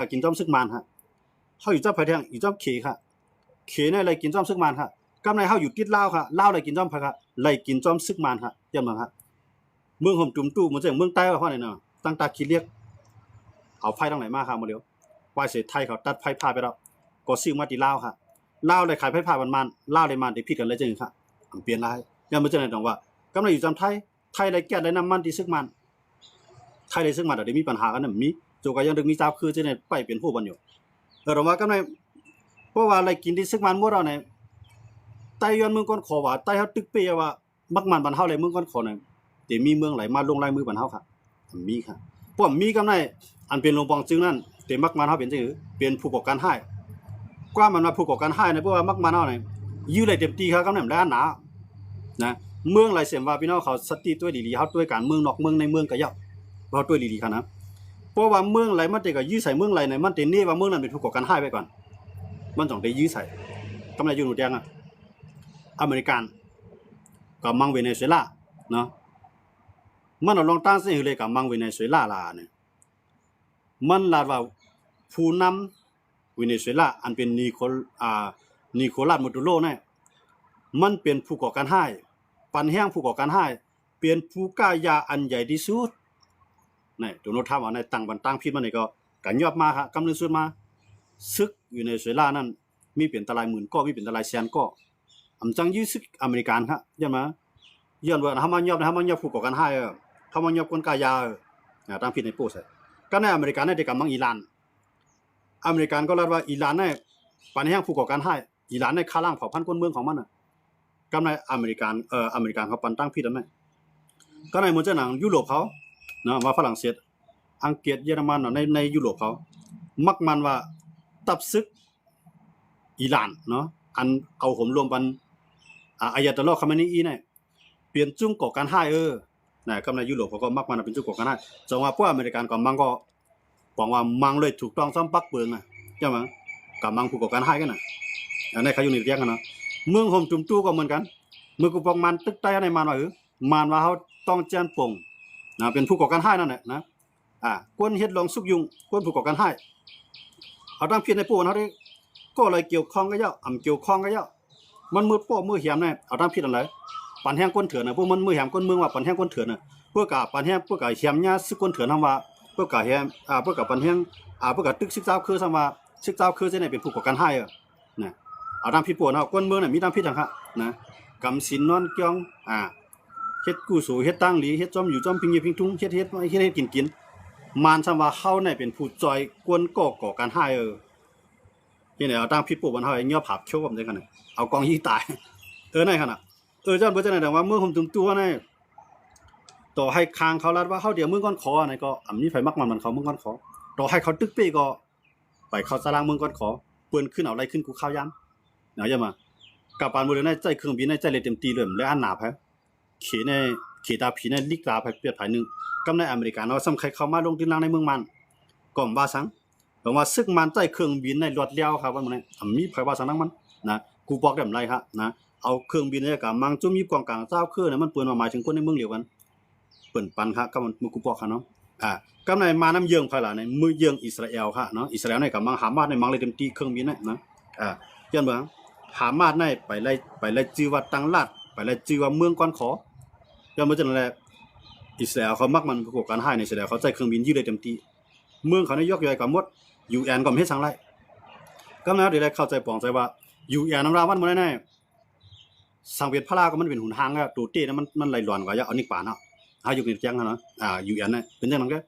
ກໍກິນຈ້ອມຊຶກມານຄະ. ເຮົາຢູ່ຈັບໃຜແທ້? ຢູ່ຈ້ອມເຂຄະ. ເຂນີ້ໄລ່ກິນຈ້ອມຊຶກມານຄະ. ກຳໃນເຮົາຢູ່ຕິດລາວຄະ. ລາວໄລ່ກິນຈ້ອມໃຜຄະ? ໄລ່ກິນຈ້ອມຊຶກມານຄະ. ຢ້ານບໍ່ຄະ? ເມືອງໂຮມຕຸມຕູ້ ເໝືອນຈັ່ງເມືອງໃຕ້ວ່າເຮົານີ້ເນາະ ຕັ້ງຕາຂີ້ເຫຼັກ ເອົາໄຟທາງໃດມາຄະ ມື້ດຽວ ວ່າຊິໄທເຂົາຕັດໄຟຟ້າໄປແລ້ວ ກໍຊື້ມາຕິລາວຄະ. ລາວໄດ້ຂາຍໄຟຟ້າບ້ານມານ ລາວໄດ້ມານ ໄດ້ຜິດກັນແລ້ວຈັ່ງຊີ້ຄະ. ມັນປ່ຽນຫຼາຍ. ຢ້ານບໍ່ຈັ່ງໃດດອກວ່າ ກຳໃນຢູ່ຈຳໄທ ໄທໄດ້ແກ້ໄດ້ນ້ຳມັນຕິຊຶກມານ ໄທໄດ້ຊຶກມານ ດຽວມີປັນຫາກັນນະ ມີໂຈກະຍັງດຶງມີຈາບຄືຈະໄດ້ໄປເປັນໂຫບັນຢູ່. ເອີ ດອກວ່າກຳໃນ ເພາະວ່າໄລ່ກິນຕິຊຶກມານໝົດແລ້ວນີ້ ໄຕ້ຍ້ອນເມືອງກ້ອນຂໍວ່າ ໄຕ້ເຮົາຕຶກເປ້ວ່າ ມັກມານບ້ານເຮົາແລະເມືອງກ້ອນຂໍນັ້ນ ເຕມີເມືອງໃດມາລົງລາຍມືບ້ານເຮົາຄະ? ມີຄະ. ພວກມີກຳໃນ ອັນເປັນຫຼວງປອງຈຶ່ງນັ້ນ ເຕມັກມານເຮົາເປັນຈັ່ງ ເປັນຜູ້ກໍ່ການຮ້າຍ. ຄວາມມັນວ່າຜູ້ກໍ່ການຮ້າຍນະ ເພາະວ່າມັກມານເຮົານີ້ ຢື້ໄດ້ເຕັມທີ່ຄະ ກຳໃນຫຼາຍອັນໜານະ. ເມືອງໃດເຊັ່ນວ່າພີ່ນ້ອງເຂົາສະຕິຕົວະດີໆ ເຮົາຕົວະການເມືອງນອກເມືອງໃນເມືອງກະເຍົາະ ເຮົາຕົວະດີໆຄະນະ. ເພາະວ່າເມືອງໃດມັນເຕກະຢື້ໃສ່ເມືອງໃດນະ ມັນເຕເນວ່າເມືອງນັ້ນເປັນຜູ້ກໍ່ການຮ້າຍໄວ້ກ່ອນ ມັນຕ້ອງໄດ້ຢື້ໃສ່. ກຳໃນຢູ່ໜູແດງອາເມລິກັນ ກຳມັງເວເນຊູເອລາເນາະ ມັນເອົາລອງຕັ້ງເສຍເລີຍ ກຳມັງເວເນຊູເອລາລະນີ້ ມັນລາດວ່າຜູ້ນຳເວເນຊູເອລາ ອັນເປັນນີໂຄ ອາ ນີໂຄລັດ ມາດູໂຣນີ້ ມັນເປັນຜູ້ກໍ່ການຮ້າຍ ປັນແຮງຜູ້ກໍ່ການຮ້າຍ ເປັນຜູ້ຄ້າຢາອັນໃຫຍ່ທີ່ສຸດ. ນີ້ ໂດນັລ ທຣຳ ເອົາໃນຕັ້ງບັນຕັ້ງຜິດມານີ້ກໍ ກໍຍອບມາຄະ ກຳເນີດສຸດມາ ຊຶກເວເນຊູເອລານັ້ນ ມີເປັນຕະຫຼາຍໝື່ນກໍ ມີເປັນຕະຫຼາຍແສນກໍ ອຳຈັ່ງຢື້ຊຶກອາເມລິກັນຄະ ຢ້ານມາ ຍ້ອນວ່າເຮົາມາຍອບ ເຮົາມາຍອບຜູ້ກໍ່ການຮ້າຍ ເອີ ເຮົາມາຍອບຄົນຄ້າຢາ ເອີ ຕັ້ງຜິດໃຫ້ໂປ້ໃສ່. ກຳໃນອາເມລິກັນໄດ້ກຳມັງອີຣານ ອາເມລິກັນກໍລັດວ່າອີຣານນີ້ປັນແຮງຜູ້ກໍ່ການຮ້າຍ ອີຣານນີ້ຂ້າລ້າງເຜົ່າພັນຄົນເມືອງຂອງມັນນະ. ກຳໃນອາເມລິກັນ ເອີ ອາເມລິກັນເຂົາປັນຕັ້ງຜິດອັນນັ້ນ. ກຳໃນເໝືອນຈັ່ງໜັງຢູໂຣບເຂົາເນາະ ວ່າຝຣັ່ງເສດ ອັງກິດ ເຢຍລະມັນເນາະ ໃນ ໃນຢູໂຣບເຂົາມັກມັນວ່າຕັບຊຶກ ອີຣານເນາະ ອັນເອົາໂຫມລວມກັນ ອາ ອາຍາໂຕລາ ຄາເມນີອີນີ້ ເປັນຈຸ້ມກໍ່ການຮ້າຍ ເອີ ນະ. ກຳໃນຢູໂຣບເຂົາກໍມັກມັນເປັນຈຸ້ມກໍ່ການຮ້າຍ. ຈັ່ງວ່າພວກອາເມລິກັນກໍມັງກໍ ຫວັງວ່າມັງໂດຍຖືກຕ້ອງຊ້ຳປັກເປີງນະ ເຈົ້າມັງ ກຳມັງຜູ້ກໍ່ການຮ້າຍກັນນະ. ອັນນີ້ເຂົາຢູ່ໃນວຽງຫັ້ນນະ ເມືອງໂຮມຕຸມຕູ້ກໍເໝືອນກັນ. ເມື່ອກູປອກມານຕຶກໃຕ້ໃນມານວ່າ ເອີ ມານວ່າເຮົາຕ້ອງແຈ້ນປົງນະ ເປັນຜູ້ກໍ່ການຮ້າຍນັ້ນແຫຼະນະ. ອາ ຄົນເຮັດລອງສຸກຍຸງ ຄົນຜູ້ກໍ່ການຮ້າຍ ເອົາຕັ້ງຜິດໃຫ້ພວກເຮົາເດ້ ກໍເລີຍກ່ຽວຂ້ອງກັບເຈົ້າ ອຳກ່ຽວຂ້ອງກັບເຈົ້າ ມັນມືປ້ອມມືແຮມນະ ເອົາຕັ້ງຜິດອັນໃດ ປັນແຮງຄົນເຖື່ອນນະ ພວກມັນມືແຮມຄົນເມືອງວ່າປັນແຮງຄົນເຖື່ອນນະ ເພິ່ນກະປັນແຮງ ເພິ່ນກະແຮມຍາຊຶກຄົນເຖື່ອນນຳວ່າ ເພິ່ນກະແຮມ ອາ ເພິ່ນກະປັນແຮງ ອາ ເພິ່ນກະຕຶກຊາວເຄີຊ້ຳວ່າ ຊາວເຄີຈະໄດ້ເປັນຜູ້ກໍ່ການຮ້າຍ ນະ ເອົາຕາມຜິດພວກເນາະ ຄົນເມືອງນະມີຕາມຜິດຫຍັງຄະນະ ກຳສິນນອນກ່ຽວ ອາ ເຮັດກຸສົນ ເຮັດທາງດີ ເຮັດຈ້ອມຢູ່ຈ້ອມພິງເຍພິງທຸງ ເຮັດ ເຮັດ ເຮັດ ເຮັດກິນກິນ ມານຊ້ຳວ່າເຮົານີ້ເປັນຜູ້ຈ່ອຍກວນກໍ່ກໍ່ການຮ້າຍ ເອີ ເຮັດໃຫ້ເອົາຕາມຜິດພວກມັນເຮົາຍອບຜາບໂຊບເດ້ຂະນະ ເອົາກອງຍິງຕາຍ ເອີ ນັ້ນຂະນະ ເອີ ຈັ່ງບໍ່ຈັ່ງໃດ ແຕ່ວ່າເມືອງໂຮມຕຸມຕູ້ນີ້ ຕໍ່ໃຫ້ຂ້າງເຂົາລັດວ່າເຮົາດຽວເມືອງກ້ອນຂໍ ອັນນັ້ນກໍ ອາ ມີໃຜມັກມັນມັນເຂົາເມືອງກ້ອນຂໍ ຕໍ່ໃຫ້ເຂົາຕຶກເປ້ກໍ ໄປເຂົ້າສາລາງເມືອງກ່ອນຂໍ ເພິ່ນຂຶ້ນເອົາໄລ່ຂຶ້ນກູຂ່າວຢາມ ນະ ຢ່າມາ ກະປານມື້ເລີຍນະ ໃຊ້ເຄື່ອງບິນນະ ໃຊ້ເລີຍເຕັມທີ່ເລີຍ ແລະອັນໜາໄຜ ເຂແນ່ ເຂຕາຜີນະ ລິກຕາໄຜປຽດຜາຍໜຶ່ງ ກຳໃນອາເມລິກາເນາະ ສ່ຳໃຜເຂົາມາລົງຕີນຫຼັງໃນເມືອງມານ ກໍບໍ່ວ່າສັງ ເພາະວ່າຊຶກມານໃຊ້ເຄື່ອງບິນໃນລວດແລ້ວຄະ ວ່າມື້ນີ້ ອາ ມີໃຜວ່າສັງນຳມັນ ນະ ກູບອກໄດ້ບໍ່ໄດ້ຄະ ນະ ເອົາເຄື່ອງບິນ ແລ້ວກະມັງຈຸ້ມຍິບກອງກາງຊາວເຄີ ນະ ມັນເປັນວ່າໝາຍເຖິງຄົນໃນເມືອງດຽວກັນ ເປັນປັນຄະ ກັບມື້ກູປອກຄະເນາະ ອາ ກຳໃນມານຳເຍື່ອງໃຜລະ ໃນມືເຍື່ອງອິດສະຣາແອລຄະເນາະ ອິດສະຣາແອລໃນກຳມັງ ຮາມາດໃນມັງເລີຍເຕັມທີ່ເຄື່ອງບິນນະ ອາ ຢ້ານເບິ່ງ ຮາມາດໃນໄປໄລ່ ໄປໄລ່ຈື່ວ່າຕັ້ງລັດ ໄປໄລ່ຈື່ວ່າເມືອງກ່ອນຂໍ ຍ້ອນບໍ່ຈັ່ງນັ້ນແຫຼະ ອິດສະຣາແອລເຂົາມັກມັນພວກການຮ້າຍໃນ ອິດສະຣາແອລເຂົາໃຊ້ເຄື່ອງບິນຢືດໄດ້ເຕັມທີ່ ເມືອງເຂົານີ້ຍົກຍ່ອຍກະໝົດ ຢູເອັນກໍບໍ່ເຮັດສັງໄດ້ ກຳໃນເຮົາໄດ້ເຂົ້າໃຈປອງໃຈວ່າ ຢູເອັນນຳລາວມັນບໍ່ໄດ້ ສັງເວດພະລາກໍມັນເປັນຫົນທາງແລ້ວ ໂຕເຕ້ນະ ມັນ ມັນໄຫຼຫຼວນກວ່າ ຢ່າເອົານິກປານເນາະ ເຮົາຢູ່ໃນແຈ້ງຫັ້ນນະ ອາ ຢູເອັນນະ ເປັນຈັ່ງນັ້ນເດ້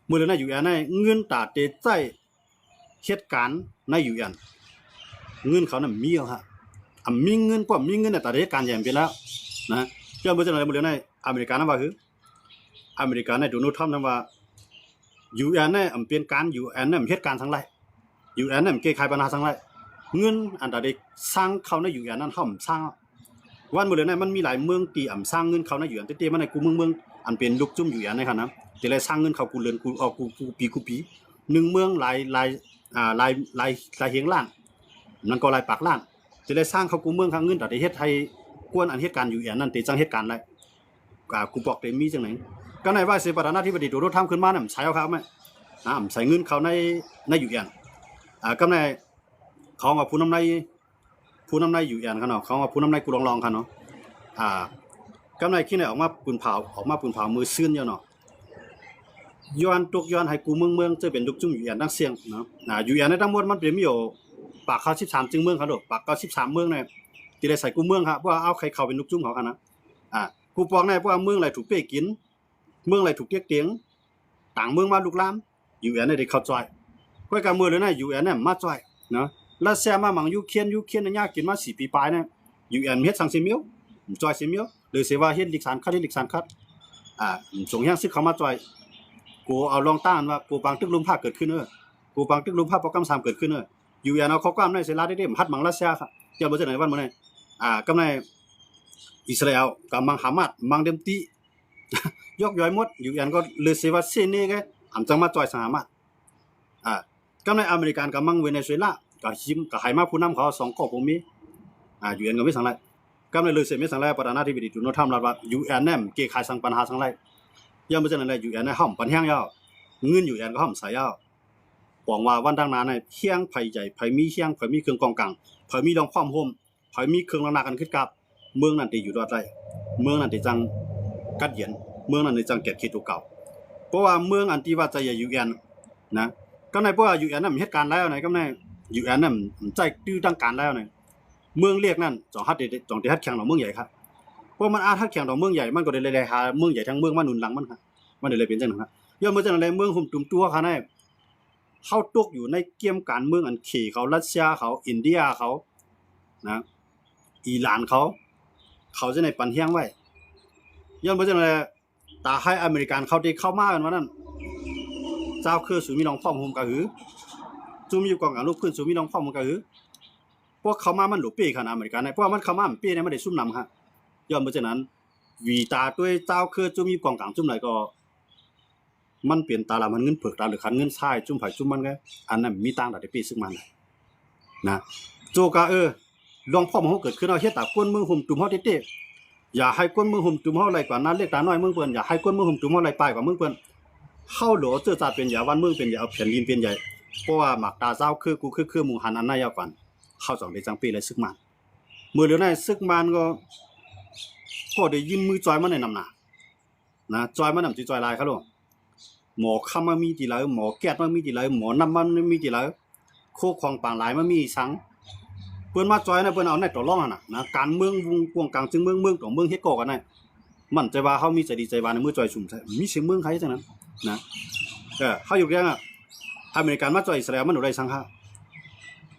ມື້ເລີຍນະ ຢູເອັນນະ ເງິນຕາເຕໃຊ້ເຮັດການໃນຢູເອັນ ເງິນເຂົານະມີແລ້ວຮະ ອາ ມີເງິນ ພວກມີເງິນນະ ຕາເຕເຮັດການຢ່າງເປັນແລ້ວນະ ຍ້ອນບໍ່ຈັ່ງໃດ ມື້ເລີຍນະ ອາເມລິການຳວ່າຄື ອາເມລິກາໃນໂດນັລ ທຣຳ ນຳວ່າ ຢູເອັນ ນະ ອຳເປັນການ ຢູເອັນ ນະ ເຮັດການສັງໄດ້ ຢູເອັນ ນະ ແກ້ໄຂບັນຫາສັງໄດ້ ເງິນອັນໃດໄດ້ສ້າງເຂົ້າໃນຢູເອັນນັ້ນ ເຮົາບໍ່ສ້າງ ວັນມື້ເລີຍນະ ມັນມີຫຼາຍເມືອງທີ່ອຳສ້າງເງິນເຂົ້າໃນຢູເອັນ ແຕ່ ແຕ່ມັນໃນກູເມືອງ ເມືອງອັນເປັນລູກຈຸ້ມຢູເອັນໃນຫັ້ນນະ ແຕ່ລະສ້າງເງິນເຂົ້າກູເດືອນ ກູ ອອກ ກູ ກູປີ ກູປີ ໜຶ່ງເມືອງຫຼາຍ ຫຼາຍ ອາ ຫຼາຍ ຫຼາຍ ຫຼາຍເຮງລ້ານ ມັນກໍຫຼາຍປາກລ້ານ ແຕ່ລະສ້າງເຂົ້າກູເມືອງ ຄ່າເງິນ ແຕ່ເຮັດໃຫ້ກວນອັນເຮັດການຢູເອັນນັ້ນ ແຕ່ຈັ່ງເຮັດການໄດ້ ກະກູບອກເດມີຈັ່ງໃດ ກະໃນວ່າຊິປະທານາທິບໍດີໂດນັລ ທຣຳ ຂຶ້ນມານຳໃຊ້ເອົາຄະ ແມ່ ນະ ໃສ່ເງິນເຂົ້າໃນ ໃນຢູເອັນ ອ່າ ກຳໃນ ເຂົາວ່າຜູ້ນຳໃນ ຜູ້ນຳໃນຢູເອັນເຂົາເນາະ ເຂົາວ່າຜູ້ນຳໃນກູ່ລອງໆເຂົາເນາະ ອ່າ ກຳໃນຄິດໃຫ້ອອກມາປືນເຜົາ ອອກມາປືນເຜົາມື້ຊືນຢູ່ເນາະ ຍ້ອນ ຕົກຍ້ອນໃຫ້ກູ່ເມືອງເມືອງເຈີເປັນລູກຈຸ້ມຢູເອັນທັງສ່ຽງເນາະ ອ່າ ຢູເອັນໃນທັງໝົດມັນເປັນມີຢູ່ປາກເກົ້າສິບສາມຈຶ່ງເມືອງເຂົາໂລດ ປາກເກົ້າສິບສາມເມືອງນີ້ ທີ່ໄດ້ໃສ່ກູ່ເມືອງເຂົາ ເພາະວ່າເອົາໃຫ້ເຂົ້າເປັນລູກຈຸ້ມເຂົາຫັ້ນນະ ອ່າ ຄູປອງໃນ ເພາະວ່າເມືອງໃດຖືກເປ້ກິນ ເມືອງໃດຖືກຕຽກຕຽງ ຕ່າງເມືອງມາລຸກລາມ ຢູເອັນໄດ້ເຂົ້າຊ່ອຍ ຂ້ອຍກະເມື່ອເລີຍນະ ຢູເອັນນະມາຊ່ອຍເນາະ ຣັດເຊຍມາໝັງຢູເຄຣນ ຢູເຄຣນຍາກກິນມາສີ່ປີປາຍນະ ຢູເອັນເຮັດສັງຊິມີວ ຊ່ອຍຊິມີວ ຫຼືຊິວ່າເຮັດລິກສານຄັດ ເຮັດລິກສານຄັດ ອ່າ ສົ່ງແຮງສຶກເຂົ້າມາຊ່ອຍ ໂກເອົາລອງຕ້ານວ່າ ໂກປາງຕຶກລົມພາເກີດຂຶ້ນເອີ ໂກປາງຕຶກລົມພາປອກກຳສາມເກີດຂຶ້ນເອີ ຢູເອັນເອົາຂໍ້ຄວາມໃນເສລາໄດ້ເດ້ ຮັດໝັງຣັດເຊຍ ເຈົ້າບໍ່ເປັນຈັ່ງໃດວັນມື້ນີ້ ອ່າ ກຳໃນ ອິດສະຣາແອລກະໝັງຮາມາດ ໝັງເຕັມທີ່ ຢອກຍ້ອຍໝົດ ຢູເອັນກໍເລີຍເສວ່າເຊເນກະ ອຳຈັ່ງມາຈ່ອຍສັງຫາມາດ ອ່າ ກຳໃນອາເມລິກັນກະໝັງເວເນຊູເອລາ ກະຫິມ ກະໃຫ້ມາຜູ້ນຳເຂົາສອງກໍບໍ່ມີ ອ່າ ຢູເອັນກໍມີສັງໄລ ກຳໃນເລີຍເສມີສັງໄລ ປະທານາທິບໍດີໂດນັລທຣຳລັດວ່າ ຢູເອັນນັ້ນແກ້ໄຂສັງບັນຫາສັງໄລ ຢ້ານບໍ່ເຊັ່ນນັ້ນແຫຼະ ຢູເອັນນັ້ນຫ້າມປັນແຮງແລ້ວ ເງິນຢູເອັນກໍຫ້າມໃຊ້ແລ້ວ ຫວັງວ່າວັນຂ້າງໜ້ານັ້ນ ແຮງໃຜໃຫຍ່ ໃຜມີແຮງ ໃຜມີເຄື່ອງກອງກາງ ໃຜມີລອງພ້ອມໂຮມ ໃຜມີເຄື່ອງລອງໜ້າກັນຂຶ້ນກັບ ເມືອງນັ້ນໄດ້ຢູ່ລອດໄດ້ ເມືອງນັ້ນໄດ້ຈັ່ງກັດເຢັນ ເມືອງນັ້ນໄດ້ຈັ່ງແກ້ໄຂຕົວເກົ່າ ເພາະວ່າເມືອງອັນທີ່ວ່າໃຈໃຫຍ່ຢູເອັນນະ ກຳໃນເພາະວ່າຢູເອັນນັ້ນເຮັດການແລ້ວນະ ກຳໃນຢູເອັນນັ້ນໃຈຕື້ທາງການແລ້ວນະ ເມືອງເລັກນັ້ນຕ້ອງຮັດ ຕ້ອງໄດ້ຮັດແຂ່ງດອກເມືອງໃຫຍ່ຄັບ ເພາະມັນອາດຮັດແຂ່ງດອກເມືອງໃຫຍ່ ມັນກໍໄດ້ໄລ່ຫາເມືອງໃຫຍ່ທັງເມືອງມາໜູນຫຼັງມັນ ມັນໄດ້ເປັນຈັ່ງນັ້ນ ຍ້ອນເມື່ອຈັ່ງນັ້ນແຫຼະ ເມືອງຫຸ້ມຕຸມຕົວເຂົານັ້ນ ເຮົາຕົກຢູ່ໃນເກມການເມືອງອັນເຂເຂົາ ຣັດເຊຍເຂົາ ອິນເດຍເຂົານະ ອີຣານເຂົາ ເຂົາຈະໄດ້ປັນແຮງໄວ້ ຍ້ອນບໍ່ຈັ່ງໃດ ຕາໃຫ້ອາເມລິກັນເຂົາໄດ້ເຂົ້າມາກັນວ່ານັ້ນ ເຈົ້າຄືສູມີລອງພ້ອມໂຮມກະຫື ຊຸມຢູ່ກອງກາງລູກພື້ນສູມີລອງພ້ອມໂຮມກະຫື ພວກເຂົ້າມາມັນຫຼູເປ້ຂະໜາດອາເມລິກັນ ເພາະວ່າມັນເຂົ້າມາມັນເປ້ນະ ມັນໄດ້ຊຸມນຳຮະ ຍ້ອນບໍ່ເຊັ່ນນັ້ນ ຫວີຕາດ້ວຍເຈົ້າຄືຈຸ້ມຍິບກອງກາງຈຸ້ມໃດກໍ ມັນເປັນຕາລຳຄັນເງິນເຜິກ ຕາເຫຼືອຄັນເງິນຊາຍ ຈຸ້ມໃຜຈຸ້ມມັນ ອັນນັ້ນມີຕ່າງໃດໄປເປ້ຊຶກມານນະ ໂຈກະເອີ ລອງພ້ອມເຮົາເກີດຂຶ້ນເຮົາເຮັດຕາຄົນເມືອງໂຮມຕຸມເຮົາເຕະໆ ຢ່າໃຫ້ຄົນເມືອງໂຮມຕຸມເຮົາໄລ່ກວ່ານາເລັກຕານ້ອຍເມືອງເພິ່ນ ຢ່າໃຫ້ຄົນເມືອງໂຮມຕຸມເຮົາໄລ່ປາຍກວ່າເມືອງເພິ່ນ ເຮົາຫຼໍເຈີຈາດເປັນໃຫຍ່ ບ້ານເມືອງເປັນໃຫຍ່ ເອົາແຜ່ນດິນເປັນໃຫຍ່ ເພາະວ່າໝາກຕາຊາວຄື ກູຄືຄືໝູ່ຫັນອັນໃນຍາວກວ່ານ ເຮົາຕ້ອງໄດ້ຈັ່ງເປ້ໄລ່ຊຶກມານ ເມື່ອເຫຼືອໃນຊຶກມານກໍ ກໍໄດ້ຍື່ນມືຈ່ອຍມາໃນນຳໜ້າ ນະ ຈ່ອຍມານຳ ຊິຈ່ອຍຫຼາຍຄັກໂລ ໝໍຄຳມາມີທີ່ໃດ ໝໍແກັດມາມີທີ່ໃດ ໝໍນ້ຳມັນມາມີທີ່ໃດ ໂຄຂອງປາງຫຼາຍມາມີອີ່ສັງ ເພິ່ນມາຈ່ອຍນະ ເພິ່ນເອົາໃນຕໍ່ລອງຫັ້ນນະ ນະ ການເມືອງວົງກວງກາງ ຈຶ່ງເມືອງ ເມືອງຕໍ່ເມືອງເຮັດກໍກັນນະ ໝັ້ນໃຈວ່າເຮົາມີໃຈດີໃຈຫວານໃນມື້ຈ່ອຍຊຸມ ມີສຽງເມືອງໃຜຈັ່ງນັ້ນນະ ເອີ ເຮົາຢູ່ແລ້ວ ອາເມລິກັນມາຈ່ອຍອິດສະຣາແອລ ມັນໂດໄດ້ສັງຄະ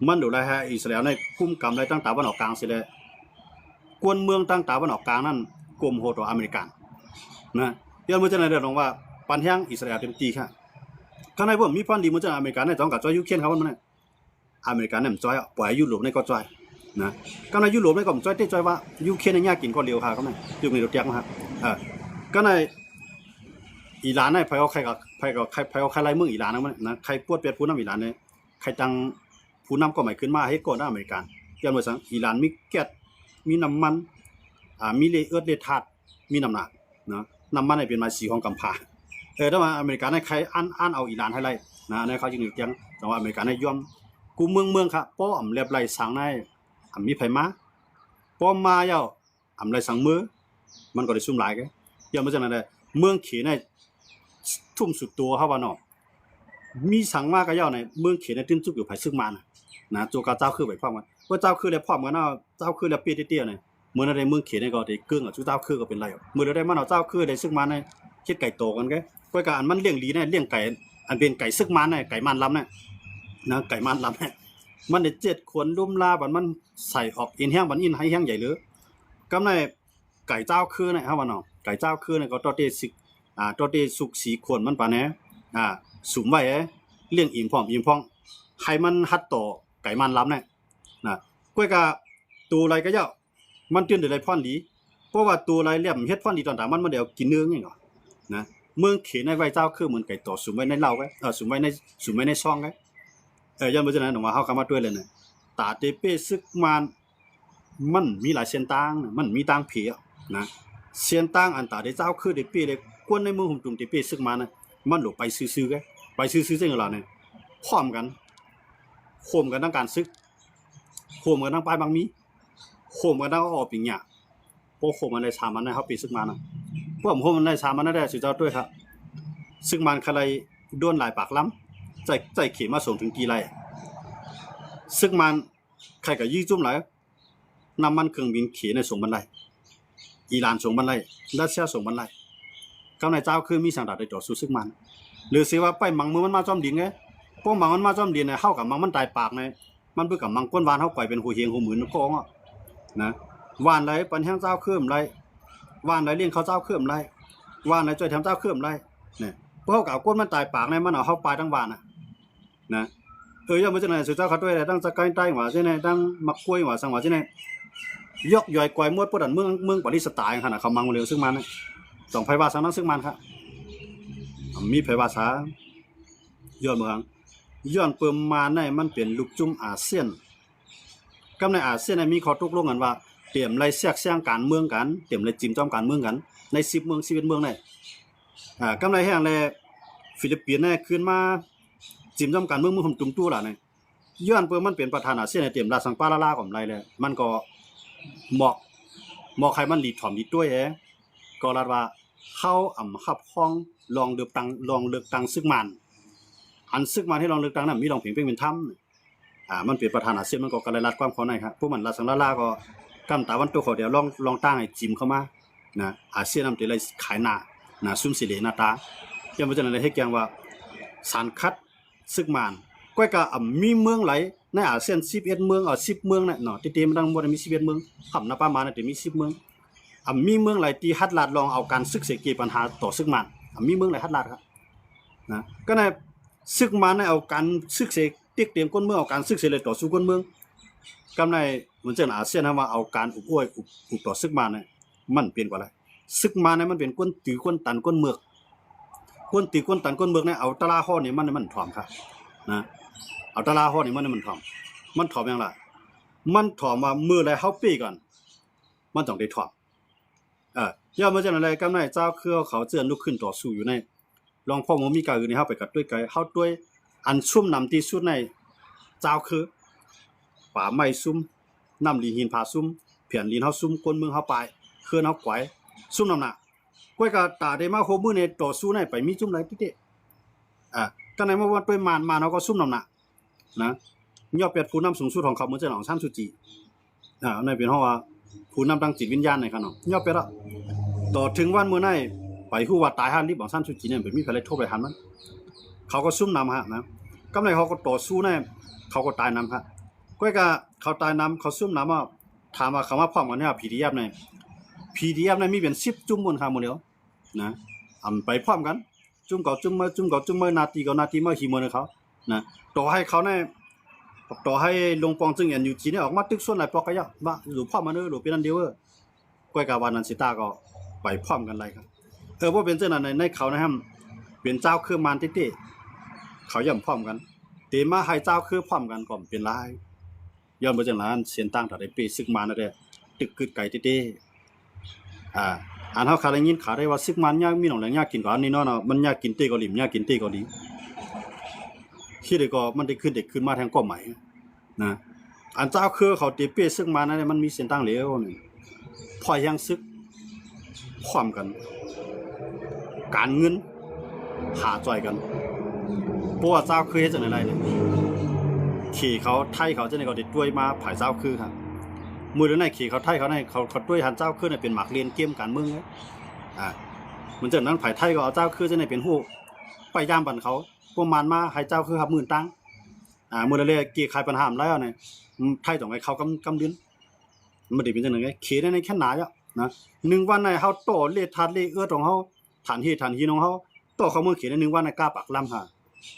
ມັນໂດໄດ້ໃຫ້ອິດສະຣາແອລໃນກຸມກຳໄດ້ທາງຕາວັນອອກກາງຊີ້ແຫຼະ ກວນເມືອງທາງຕາວັນອອກກາງນັ້ນ ກົມຫົວຕໍ່ອາເມລິກັນນະ ຍ້ອນເມື່ອຈັ່ງໃດເດີ ຕ້ອງວ່າປັນແຮງອິດສະຣາແອລເຕັມທີ່ຄ່ະ ຂ້າງໃນເພິ່ນມີພອນດີເມື່ອຈັ່ງອາເມລິກັນໃນຕ້ອງການຊ່ອຍຢູເຄຣນເຂົາມັນ ອາເມລິການນັ້ນມັນຈ່ອຍ ປອຍຢູ່ໂລບໃນກໍຈ່ອຍນະ ກຳໃນຢູ່ໂລບໃນກໍມັນຈ່ອຍເຕະຈ່ອຍວ່າ ຢູເຄຣນຍາກກິນກໍຫຼຽວຄ່ະ ກຳໃນຢູ່ໃນໂດແຈກມາ ເອີ ກຳໃນອີຣານໃນ ໃຜເອົາໃຄ ໃຜເອົາໃຄ ໃຜເອົາໃຄໄລ່ເມືອງອີຣານນະ ໃຄປວດແປດຜູ້ນຳອີຣານໃນ ໃຄຕັ້ງຜູ້ນຳກໍໃໝ່ຂຶ້ນມາເຮັດກ່ອນນະອາເມລິກາ ຍ້ອນວ່າສັງ ອີຣານມີແກັດ ມີນ້ຳມັນ ອ່າ ມີເຣເອິດເຣທາດ ມີນ້ຳໜັກນະ ນ້ຳມັນໃຫ້ເປັນມາສີຂອງກຳພ້າ ເອີ ແຕ່ວ່າອາເມລິກາໃນໃຄອັນ ອັນເອົາອີຣານໃຫ້ໄລ່ນະ ໃນເຂົາຈຶ່ງຢູ່ກຽງ ແຕ່ວ່າອາເມລິກາໃນຍອມ ກູເມືອງເມືອງຄ່ະ ປ້ອມແລັບໄລ່ສັງໃນ ອຳມີໃຜມາ ປ້ອມມາແລ້ວ ອຳໄລ່ສັງເມືອ ມັນກໍໄດ້ຊຸມຫຼາຍແກ ຍ້ອນເມື່ອຈັ່ງນັ້ນແຫຼະ ເມືອງເຂໃນທຸ່ມສຸດໂຕເຮົາວ່າເນາະ ມີສັງມາກະເຈົ້າໃນ ເມືອງເຂໃນຕື່ນຈຸກຢູ່ໃຜຊຶກມານະ ນະ ໂຈກາເຈົ້າຄືໄປພ້ອມກັນ ເມື່ອເຈົ້າຄືແລ້ວພ້ອມກັນເນາະ ເຈົ້າຄືແລ້ວເປ້ເຕ້ໆໃນ ເມື່ອນັ້ນໃນເມືອງເຂໃນກໍໄດ້ເກິ່ງ ຈຸເຈົ້າຄືກໍເປັນໄລ່ ເມື່ອເຮົາໄດ້ມາເນາະ ເຈົ້າຄືໄດ້ຊຶກມານໃນ ເຮັດໄກ່ໂຕກັນແກ ຂ້ອຍກະອັນມັນລ້ຽງດີໃນ ລ້ຽງໄກ່ ອັນເປັນໄກ່ຊຶກມານໃນ ໄກ່ມ່ານລຳນະ ນະ ໄກ່ມ່ານລຳນະ ມັນໄດ້ເຈັດຂວນລຸມລາບັດມັນໃສ່ອອກເອັນແຮງ ບັດອິນໄຮແຮງໃຫຍ່ເລີ ກຳໃນ ໄກ່ເຈົ້າຄືນະ ເຮົາວ່າເນາະ ໄກ່ເຈົ້າຄືນະ ກໍຕໍ່ເຕະຊິກ ອ່າ ຕໍ່ເຕະສຸກສີຂວນມັນປານແນ ອ່າ ສຸມໄວ້ ລ້ຽງອີ່ມພ້ອມອີ່ມພ້ອງ ໃຫ້ມັນຮັດຕໍ່ໄກ່ມ່ານລຳນະ ນະ ກ້ວຍກະໂຕໄລກະເຈົ້າ ມັນຕື່ນໄດ້ໄລພອນດີ ເພາະວ່າໂຕໄລແລ້ວເຮັດພອນດີຕອນຕາມັນ ມັນໄດ້ເອົາກິນເນື້ອຫຍັງກໍ ນະ ເມືອງເຂໃນໄວ້ເຈົ້າຄືເໝືອນໄກ່ຕໍ່ ສຸມໄວ້ໃນເລົ້າໄວ້ ເອີ ສຸມໄວ້ໃນ ສຸມໄວ້ໃນຊອງໄວ້ ເອີ ຍ້ອນບໍ່ສະນັ້ນ ວ່າເຮົາເຂົ້າມາດ້ວຍແລ້ວນະ ຕາເຕເປ້ຊຶກມານ ມັນມີຫຼາຍເສັ້ນທາງນະ ມັນມີທາງເພນະ ເສັ້ນທາງອັນຕາເດເຈົ້າຄືເດເປ້ເດ ຄົນໃນເມືອງຫຸມຕຸມເດເປ້ຊຶກມານະ ມັນໂຫຼໄປຊື່ໆເດ ໄປຊື່ໆ ຈັ່ງລະນີ້ ພ້ອມກັນ ໂຮມກັນທັງການສຶກ ໂຮມກັນທັງປ້າຍໝາກໝີ ໂຮມກັນທັງເອົາປະລິນຍາ ພໍໂຮມກັນໄດ້ສາມອັນນະ ເຮົາເປຊຶກມານນະ ພວກໂຮມກັນໄດ້ສາມອັນນັ້ນແຫຼະ ສຸເຈົ້າດ້ວຍຄັບ ຊຶກມານຄະໄລໂດນຫຼາຍປາກລຳ ໃຊ້ ໃຊ້ເຂມາສົ່ງເຖິງຕີໄລ ຊຶກມານໃຄກະຢີຈຸ້ມຫຼາຍ ນ້ຳມັນເຄື່ອງບິນເຂນໃຫ້ສົ່ງບັນໄລ ອີຣານສົ່ງບັນໄລ ຣັດເຊຍສົ່ງບັນໄລ ກຳໃນເຈົ້າຄືມີສັງດາໄດ້ຕໍ່ສູ້ຊຶກມານ ຫຼືຊິວ່າໄປມັງມືມັນມາຈອມດິນໄງ ພວກມັງມັນມາຈອມດິນນະ ເຮົາກະມັງມັນຕາຍປາກໃນ ມັນເບິ່ງກະມັງກົ້ນວານເຮົາໄກເປັນຫົວເຮງຫົວໝືນກໍອງ ນະ ວານໃດປັນແຮງເຈົ້າຄືມໄລ ວານໃດລ້ຽງເຂົ້າເຈົ້າຄືມໄລ ວານໃດຊ່ວຍແຖມເຈົ້າຄືມໄລ ນະ ພວກເຮົາກະເອົາກົ້ນມັນຕາຍປາກໃນ ມັນເອົາເຮົາປາຍທັງວານນະ ນະ ເອີ ຍ້ອນບໍ່ຈັ່ງນັ້ນ ສຸເຈົ້າເຂົາດ້ວຍໄດ້ ທັງສະກາຍໃຕ້ຫວາ ຈັ່ງໃດ ທັງໝາກກ້ວຍຫວາ ສັງຫວາ ຈັ່ງໃດ ຢອກຢອຍກວາຍໝົດ ພວກນັ້ນເມືອງ ເມືອງປາຣີສະຕາຍຫັ້ນນະ ເຂົາມັງເລີຍຊຶກມານນະ ຕ້ອງໃຜວ່າສັງນຳຊຶກມານຄັບ ມີໃຜວ່າສັງ ຍ້ອນເມືອງ ຍ້ອນປະມານໃນມັນເປັນລູກຈຸ້ມອາຊຽນ ກັບໃນອາຊຽນນະ ມີຂໍ້ຕົກລົງກັນວ່າ ຕຽມໄລ່ແຊກແຊງການເມືອງກັນ ຕຽມໄລ່ຈິ້ມຈອມການເມືອງກັນ ໃນສິບເມືອງ ສິບເອັດເມືອງໃນ ອາ ກັບໃນແຫ່ງແລ ຟີລິບປິນນະ ຄືນມາຈິ້ມຈອມການເມືອງ ເມືອງຫົມຕຸມຕູລະນີ້ ຍ້ອນເປີມັນເປັນປະທານອາຊຽນ ໃຫ້ຕຽມລາຊະສັງປາລາລາກໍບໍ່ໄດ້ແລ້ວ ມັນກໍໝອກ ໝອກໃຫ້ມັນຫຼີຖອມຫຼີຕົວເອ ກໍລາດວ່າ ເຮົາອຳຮັບຮອງລອງເລືອກຕັ້ງ ລອງເລືອກຕັ້ງຊຶກມານ ອັນຊຶກມານໃຫ້ລອງເລືອກຕັ້ງນັ້ນ ມີລອງເປັນເປັນທຳ ອາ ມັນເປັນປະທານອາຊຽນ ມັນກໍກະໄດ້ລັດຄວາມເຂົ້າໃນຄັບ ພວກມັນລາຊະສັງລາລາກໍກຳຕາວັນຕົກເຂົາດຽວ ລອງ ລອງຕັ້ງໃຫ້ຈິ້ມເຂົ້າມາ ນະ ອາຊຽນນຳແຕ່ໄດ້ຂາຍໜ້າ ນະ ຊຸມສີເຫຼໜ້າຕາ ຢ່າງວ່າຈັ່ງນັ້ນເຮັດແກງວ່າ ສານຂັດ ຊຶກມານ ກ້ອຍກະ ອຳ ມີເມືອງໃດໃນອາຊຽນສິບເອັດເມືອງ ເອົາສິບເມືອງນະເນາະ ຕິເຕມາທັງໝົດມີສິບເອັດເມືອງ ຄຳນັບປະມານນະ ແຕ່ມີສິບເມືອງ ອຳ ມີເມືອງໃດທີ່ຮັດລາດລອງເອົາການຊຶກເສກຽບັນຫາຕໍ່ຊຶກມານ ອຳ ມີເມືອງໃດຮັດລາດຄັບ ນະ ກໍໃນ ຊຶກມານໃນເອົາການຊຶກເສກ ຕິກຕຽງກົ້ນເມືອງ ເອົາການຊຶກເສກເລີຍຕໍ່ສູ້ກົ້ນເມືອງ ກຳໃນ ເໝືອນເຊັ່ນອາຊຽນເຮົາວ່າເອົາການອຸບອວຍ ອຸບ ອຸບຕໍ່ຊຶກມານນະ ມັນເປັນກວ່າລະ ຊຶກມານນະ ມັນເປັນກົ້ນຕື້ກົ້ນຕັນກົ້ນເມືອກ ກົ້ນຕື້ກົ້ນຕັນກົ້ນເມືອກນະ ເອົາຕະລາຮອດນີ້ມັນ ມັນຖອມຄັບ ນະ ເອົາຕະລາຮອດນີ້ມັນ ມັນຖອມ ມັນຖອມຫຍັງລະ ມັນຖອມວ່າເມື່ອໃດເຮົາເປ້ກັນ ມັນຕ້ອງໄດ້ຖອມ ເອີ ຢ່າເໝືອນຈັ່ງນັ້ນແຫຼະ ກຳໃນເຈົ້າຄືເຂົາເຈື່ອນລຸກຂຶ້ນຕໍ່ສູ້ຢູ່ໃນ ລອງພໍ່ໝູມີກາອື່ນໃຫ້ເຮົາໄປກະຕຸ້ຍໄກ ເຮົາຕຸ້ຍ ອັນຊຸມນຳທີ່ສຸດໃນເຈົ້າຄື ປ່າໄມ້ຊຸມ ນ້ຳລິນຫີນຜາຊຸມ ແຜ່ນດິນເຮົາຊຸມ ກົ້ນເມືອງເຮົາປາຍ ເຮືອນເຮົາກວາຍ ຊຸມນຳໜ້າ ກ້ວຍກະຕາໄດ້ມາໂຮມມືໃນຕໍ່ສູ້ໃນໄປມີຈຸ້ມໃດຕິເຕ ອາ ກະໃນມາວ່າດ້ວຍມານ ມານເຮົາກໍຊຸມນຳໜ້າ ນະ ຍອດແປດຜູ້ນຳສູງສຸດຂອງເຂົາເໝືອນຈັ່ງອອງຊານຊູຈີ ອາ ອັນນັ້ນເປັນເຮົາວ່າຜູ້ນຳທາງຈິດວິນຍານໃນຂະເນາະ ຍອດແປດລະ ຕໍ່ເຖິງວັນມື້ໃນ ໄປຮູ້ວ່າຕາຍຮ້ານລິບອອງຊານຊູຈີນີ້ ໄປມີໃຜໄດ້ທົບໄດ້ຫັນມັນ ເຂົາກໍຊຸມນຳຫັ້ນນະ ກຳໃນເຂົາກໍຕໍ່ສູ້ໃນ ເຂົາກໍຕາຍນຳຫັ້ນ ກ້ວຍກະເຂົາຕາຍນຳ ເຂົາຊຸມນຳ ຖາມວ່າເຂົາມາພ້ອມກັນນີ້ ພີດີເອັຟ ນີ້ ພີດີເອັຟ ນີ້ມີເປັນສິບຈຸ້ມໝົດຄ່າມື້ດຽວ ນະ ອຳ ໄປພ້ອມກັນ ຈຸ້ມເຂົາຈຸ້ມມາ ຈຸ້ມເຂົາຈຸ້ມມາ ໜ້າຕີເຂົາໜ້າຕີມາ ຂີ້ເໝືອນໃຫ້ເຂົາ ນະ ຕໍ່ໃຫ້ເຂົາໃນ ຕໍ່ໃຫ້ລົງປອງເຊິ່ງ ເອັນຢູຈີ ນີ້ອອກມາຕຶກຊວນຫຼາຍປອກກະຍາ ວ່າ ຫຼູພອມມາເດີ ຫຼູເປັນອັນດຽວເດີ ກ້ອຍກະວ່ານັນຊິຕາກໍໄປພ້ອມກັນໄດ້ຄັບ ເອີ ບໍ່ເປັນເຊັ່ນນັ້ນ ໃນ ໃນເຂົານະ ເປັນເຈົ້າຄືມານຕິເຕ ເຂົາຢ່ອມພ້ອມກັນ ເຕມາໃຫ້ເຈົ້າຄືພ້ອມກັນກໍເປັນຫຼາຍ ຍ້ອນບໍ່ຈັ່ງນັ້ນ ເສັ້ນທາງຖ້າໄດ້ເປ້ຊຶກມານແທ້ ຕຶກກຶດໄກຕິເຕ ອາ ອັນເຮົາຄາໄດ້ຍິນຂ່າວໄດ້ວ່າ ຊຶກມານຍາກມີໜອງແຫຼງຍາກກິນ ກໍອັນນີ້ເນາະ ມັນຍາກກິນເຕເກົາຫຼີ ມັນຍາກກິນເຕເກົາຫຼີ ເຮັດໃດກໍມັນໄດ້ຂຶ້ນ ໄດ້ຂຶ້ນມາແທງກໍໃໝ ນະ ອັນເຈົ້າຄືເຂົາເຕເປ້ຊຶກມານນັ້ນ ມັນມີເສັ້ນທາງຫຼຽວໜຶ່ງ ພອຍແຮງຊຶກ ພ້ອມກັນ ການເງິນ ຫາຈ່ອຍກັນ ບໍ່ວ່າເຈົ້າຄືເຮັດຈັ່ງໃດໄດ້ນີ້ ເຂເຂົາໄທເຂົາຈັ່ງໃດກໍໄດ້ດ້ວຍມາຝ່າຍເຈົ້າຄືຫັ້ນ ມື້ດຽວນີ້ເຂເຂົາໄທເຂົານີ້ ເຂົາ ເຂົາດ້ວຍຫັ້ນເຈົ້າຄືນີ້ເປັນໝາກເລນເກມການເມືອງເລີຍ ອາ ເໝືອນຈັ່ງນັ້ນ ຝ່າຍໄທກໍເອົາເຈົ້າຄືຈັ່ງໃດເປັນຮູ້ ໄປຢາມບັນເຂົາ ພວກມານມາໃຫ້ເຈົ້າຄືຮັບມື້ຕ່າງ ອາ ມື້ລະແລແກ້ໄຂບັນຫາໄດ້ແລ້ວນີ້ ໄທຕ້ອງໃຫ້ເຂົ້າກຳ ກຳດິນ ມັນໄດ້ເປັນຈັ່ງນັ້ນໄງ ເຂໃນ ໃນແຄນນາເນາະ ນະ ໜຶ່ງວັນໃນເຮົາຕໍ່ເລທາດເລເອີດຂອງເຮົາ ຖ່ານເຮ ຖ່ານຫີນຂອງເຮົາ ຕໍ່ເຂົ້າເມືອງເຂ ໃນໜຶ່ງວັນນະ ກາປັກລຳຫາ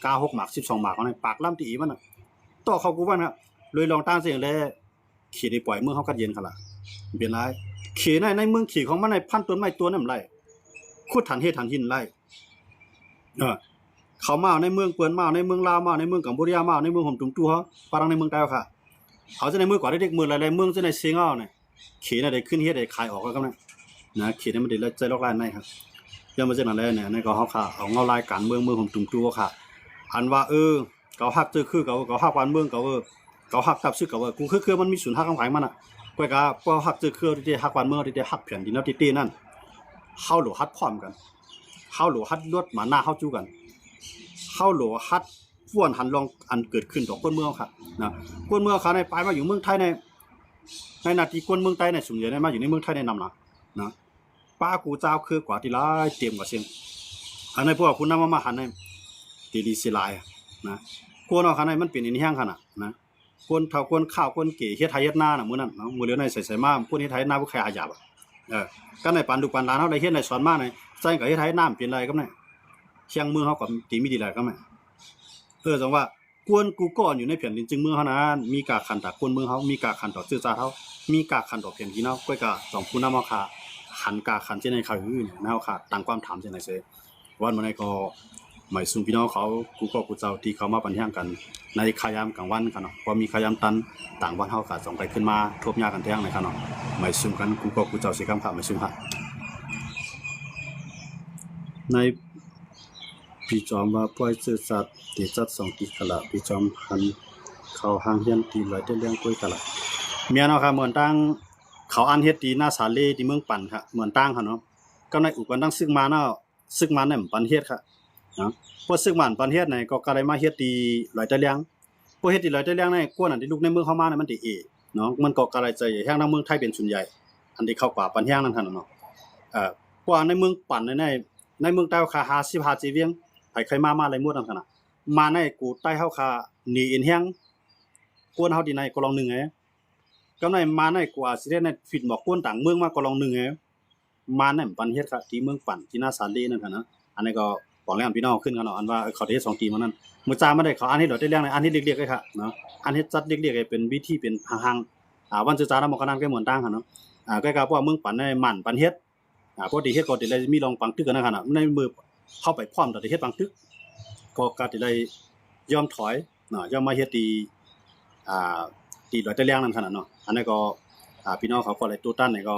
ກາຫົກໝາກ ສິບສອງໝາກຂອງໃນປາກລຳຕີອີມັນນະ ຕໍ່ເຂົ້າກູວັນນະ ໂດຍລອງຕ່າງເສຍແລ ເຂໄດ້ປ່ອຍເມືອງເຮົາກັດເຢັນຂະລະ ເປັນຫຼາຍ ເຂໃນ ໃນເມືອງເຂຂອງມັນໃນ ພັນຕົ້ນໄມ້ຕົ້ນນັ້ນໄດ້ ຂຸດຖ່ານເຮ ຖ່ານຫີນໄດ້ ເອີ ເຂົາມາໃນເມືອງເພິ່ນ ມາໃນເມືອງລາວ ມາໃນເມືອງກຳປູເຈຍ ມາໃນເມືອງຫົມຕຸມຕູເຮົາ ປາທັງໃນເມືອງໃຕ້ເຮົາ ເຂົາຈະໃນເມືອງກວ່າເດັກໆ ເມືອງຫຼາຍໆ ເມືອງຈະໃນເຊງເຮົານີ້ ເຂນະໄດ້ຂຶ້ນເຮັດໄດ້ຂາຍອອກແລ້ວກັບນັ້ນນະ ເຂນະມັນໄດ້ໃຊ້ລອກລ້ານໃນຄັບ ຢ່າມາເຊັ່ນນັ້ນແລ້ວນີ້ ອັນນີ້ກໍເຮົາຂ້າເອົາເງົາລາຍການເມືອງ ເມືອງຫົມຕຸມຕູເຮົາຂ້າ ອັນວ່າ ເອີ ເຂົາຮັກເຈົ້າຄືເຂົາ ເຂົາຮັກບ້ານເມືອງເຂົາ ເອີ ເຂົາຮັກກັບຊຶກເຂົາ ເອີ ກູຄືຄືມັນມີສູນຮັກຂອງໃຜມັນນະ. ກ້ອຍກະ ພວກເຮົາຮັກເຈົ້າຄືເຮົາແທ້ໆ ຮັກບ້ານເມືອງເຮົາແທ້ໆ ຮັກແຜ່ນດິນເຮົາແທ້ໆນັ້ນ ເຮົາໂຫຼຫັດພ້ອມກັນ ເຮົາໂຫຼຫັດລົດມານາເຮົາຈູກັນ ເຮົາໂຫຼຫັດ ປວນຫັນລອງອັນເກີດຂຶ້ນຕໍ່ຄົນເມືອງເຮົານະ. ຄົນເມືອງເຮົານີ້ໄປມາຢູ່ເມືອງໄທໃນ ໃນໜ້າທີ່ຄົນເມືອງໃຕ້ໃນສ່ວນໃຫຍ່ມາຢູ່ໃນເມືອງໄທໃນນຳນະ ນະ ປາກູຈາວຄືກວ່າທີ່ຫຼາຍເຕັມກວ່າເຊັ່ນ ອັນໃນພວກຜູ້ນຳເຮົາມາຫັນໃນທີ່ດີຊິຫຼາຍນະ. ຄົນເຮົາຂະໜາດມັນເປັນອີ່ຫຍັງຂະໜາດນະ ຄົນເຖົ້າຄົນຂາວຄົນເກເຮັດໄຮ່ເຮັດນານະ ມື້ນັ້ນເນາະ ມື້ດຽວໃນໃສ່ໆມາ ຄົນເຮັດໄຮ່ເຮັດນາບໍ່ໃຄ່ຫາຢາບ ເອີ ກັນໃນປານລູກປານຫຼານເຮົາໄດ້ເຮັດໄດ້ສອນມາໃນໃສ່ກໍເຮັດໄຮ່ເຮັດນາເປັນໄລກັບໃນ ຄຽງເມືອງເຮົາກໍທີ່ມີດີຫຼາຍກັບໃນ ເອີ ຈັ່ງວ່າ ກວນກູກອນຢູ່ໃນແຜ່ນດິນຈຶ່ງເມືອງເຮົານັ້ນ ມີກາກຂັນຕາກວນເມືອງເຮົາ ມີກາກຂັນຕໍ່ເຊື້ອຊາດເຮົາ ມີກາກຂັນຕໍ່ແຜ່ນດິນເຮົາ ກ້ອຍກະຕ້ອງຜູ້ນຳເຮົາຂະຫັນກາກຂັນເຊັ່ນໃນຂະຫືນະ ເຮົາຂະຕັ້ງຄວາມຖາມເຊັ່ນໃນເສ ວັນມື້ໃນກໍໝາຍສຸມພີ່ນ້ອງເຂົາ ກູກໍກູເຈົ້າທີ່ເຂົ້າມາປັນແຮງກັນໃນຄະຍາມກາງວັນຂະເນາະ ພໍມີຄະຍາມຕັນ ຕ່າງວັນເຮົາກະຕ້ອງໄປຂຶ້ນມາທົບຍາກັນແທງໃນຂະເນາະ ໝາຍສຸມກັນກູກໍກູເຈົ້າເສກຳຂະ ໝາຍສຸມຂະ. ໃນ ພີ່ຈອມວ່າປ່ອຍເຊື້ອຊາດ ເດຊະສອງຕີກະລະ ພີ່ຈອມຫັນເຂົາຫາງຮຽນຕີຫຼອຍແຕ່ລຽງກວຍກະລະ. ແມ່ນເນາະຂະ ເໝືອນຕ່າງເຂົາອັນເຮັດຕີນາສາເລ ຕີເມືອງປັນຂະ ເໝືອນຕ່າງຂະເນາະ ກຳໄດ້ອຸກັນທັງຊຶກມານເນາະ ຊຶກມານນັ້ນປັນເຮັດຂະເນາະ ພວກຊຶກມານປັນເຮັດໃນກໍກະໄດ້ມາເຮັດຕີຫຼອຍແຕ່ລຽງ ພວກເຮັດຕີຫຼອຍແຕ່ລຽງໃນກວນອັນທີ່ລຸກໃນເມືອງເຂົ້າມານັ້ນມັນຕີເອເນາະ ມັນກໍກະໄດ້ໃຊ້ແຮງທາງເມືອງໄທເປັນສ່ວນໃຫຍ່ ອັນທີ່ເຂົ້າກວ່າປັນແຮງນັ້ນຂະເນາະ ເອີ ພວກໃນເມືອງປັນໃນ ໃນເມືອງໃຕ້ເຮົາຂະຫ້າສິບຫ້າເຈວຽງ ໃຜໃຄມາມາໄດ້ໝົດນັ້ນຂະນະ ມາໃນກູໃຕ້ເຮົາຂະໜີເອັນແຮງ ກວນເຮົາທີ່ໃນກໍລອງໜຶ່ງເອ ກຳໄດ້ມາໃນກູອາຊິເດນໃນຟິດໝອກກວນຕ່າງເມືອງມາກໍລອງໜຶ່ງເອ ມາໃນປັນເຮັດຂະທີ່ເມືອງປັນທີ່ນາສາເລນັ້ນຂະນະ ອັນນີ້ກໍບອກແລ້ວພີ່ນ້ອງຂຶ້ນຂະເນາະ ອັນວ່າເຂົາໄດ້ເຮັດສອງຕີມານັ້ນ ມື້ຈາມາໄດ້ເຂົາອັນເຮັດດອກແຕ່ລຽງ ອັນເຮັດລຽກໆເລີຍຂະເນາະ ອັນເຮັດຈັດລຽກໆເປັນວິທີເປັນທາງ ອ່າ ວັນຊື່ຈານຳໝໍກະນັນກໍເໝືອນຕ່າງຂະເນາະ ອ່າ ໃກ້ກັບພວກເມືອງປັນໃນໝັ້ນປັນເຮັດ ອ່າ ພໍໄດ້ເຮັດກໍໄດ້ມີລອງປັງຕຶກກັນນະຂະນະ ໃນມື້ເຮົາໄປພ້ອມຕອນໄດ້ເຮັດປັງຕຶກ ກໍກະໄດ້ຍອມຖອຍເນາະ ຍອມມາເຮັດທີ່ ອ່າ ທີ່ດອຍຕະແລງນັ້ນຂະນະເນາະ ອັນນັ້ນກໍ ອ່າ ພີ່ນ້ອງເຂົາກໍໄດ້ໂຕ້ຕ້ານນີ້ກໍ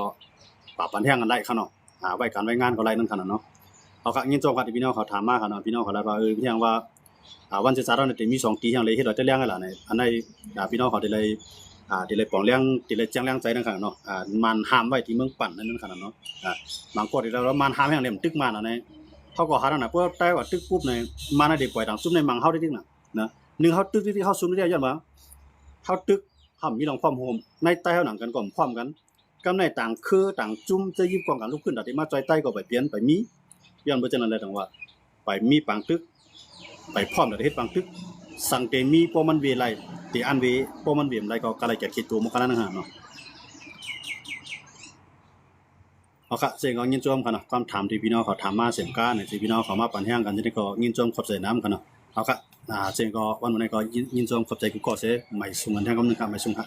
ປາບປັນແຮງກັນໄດ້ຂະເນາະ ອ່າ ໄວ້ການໄວ້ງານກໍໄດ້ນັ້ນຂະນະເນາະ. ເຮົາກໍຍິນຊົມກັນທີ່ພີ່ນ້ອງເຂົາຖາມມາຂະເນາະ ພີ່ນ້ອງເຂົາໄດ້ວ່າ ເອີ ຮຽງວ່າ ອ່າ ວັນເສດຊາດເຮົານີ້ໄດ້ມີສອງຕີ ຮຽງເລີຍເຮັດດອຍຕະແລງໄດ້ລະ ອັນໃດ ອ່າ ພີ່ນ້ອງເຂົາໄດ້ ອ່າ ໄດ້ປອງແລງ ໄດ້ແຈ້ງແລງໃຈນັ້ນຂະເນາະ ອ່າ ໝັ້ນຫ້າມໄວ້ທີ່ເມືອງປັນນັ້ນຂະນະເນາະ ອ່າ ບາງຄົນທີ່ວ່າໝັ້ນຫ້າມແຮງເລີຍ ມັນຕຶກມານະ ເຮົາກໍຫານັ້ນນະ ເພາະວ່າໄດ້ວ່າຕຶກປຸບນີ້ ມານະໄດ້ປ່ອຍທາງຊຸມໃນມັງເຮົາໄດ້ຕິກນະ ນະ ໜຶ່ງເຮົາຕຶກທີ່ເຮົາຊຸມໄດ້ຍ້ອນວ່າ ເຮົາຕຶກ ເຮົາມີລອງພ້ອມໂຮມ ໃນໃຕ້ເຮົາໜັງກັນກໍພ້ອມກັນ ກຳໃນຕ່າງເຄືຕ່າງຈຸ້ມຈະຢິບກອງກັນລຸກຂຶ້ນ ດາດທີ່ມາຈ່ອຍໃຕ້ກໍໄປປ່ຽນໄປມີ ຍ້ອນເພາະສະນັ້ນແຫຼະ ຈັ່ງວ່າ ໄປມີປາງຕຶກ ໄປພ້ອມດາດເຮັດປາງຕຶກ ສັງເຕມີ ພໍມັນເວໄລ ເຕອັນເວ ພໍມັນເວມໄລກໍກະໄລແກດເຂດໂຕໝົດຂະນະນັ້ນນະເນາະ. ເອົາຄະ ເຊິ່ງກໍຍິນຊົມຂະເນາະ ຄຳຖາມທີ່ພີ່ນ້ອງເຂົາຖາມມາເຊິ່ງການ ທີ່ພີ່ນ້ອງເຂົາມາປັນແຮງກັນ ທີ່ນີ້ກໍຍິນຊົມຂອບໃຈນຳຂະເນາະ. ເອົາຄະ ເຊິ່ງກໍວັນນີ້ກໍຍິນ ຍິນຊົມຂອບໃຈກູກໍເສ ໄໝສູງກັນແທງຄຳໜຶ່ງຄະ ໄໝສູງຄະ.